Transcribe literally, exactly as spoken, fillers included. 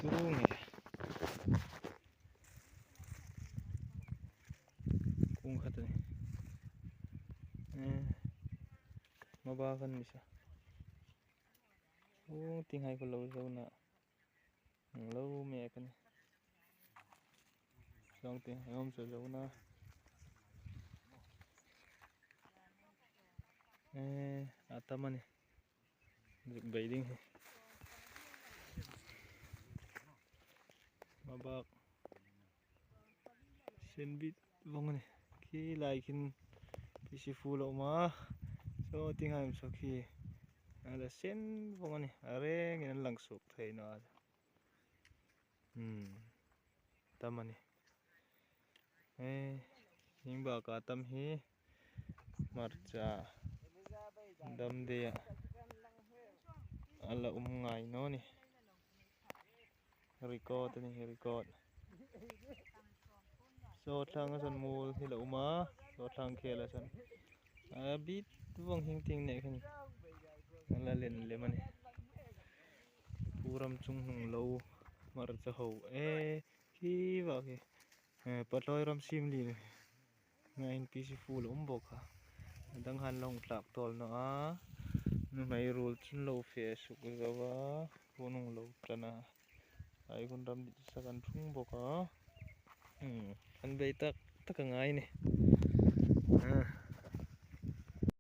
Chu nge. Kung khat a nih. Eh, maba kan mi sa. Kung ting hai ko lo zo na. Lo mek a nih. Song ting hai om zo zo na. Eh, a tam a nih. Zuk bei ding hi. Mabak. Sen bit vong a nih. Khi lai khin P C fu lo ma. So ting hai so khi. A la sen vong a nih. A rengin an lang suok thei naw a. Hmm. Tam a nih. Eh, hieng baka tam hi hmarcha dam dei a la um ngai naw ni. Record a nih, record. Sawtlang a san mul hi la um a, sawtlang khel a san. A bit vong hieng tieng nek hin a la len lem a nih. Pu ram chung hnung lo hmarcha ho. Eh, khi va khi. Eh, Patlawi ram sim li ngai hin P C fu lo um bawk a. Dang han lo tlak tawl naw a. Nuhmei ruol chun lo fe suk zo a. Pu nung lo ṭan a. Ai hun ram dit sa kan thung bawk a. Hmm, an bei tak tak a ngai ni. Ah,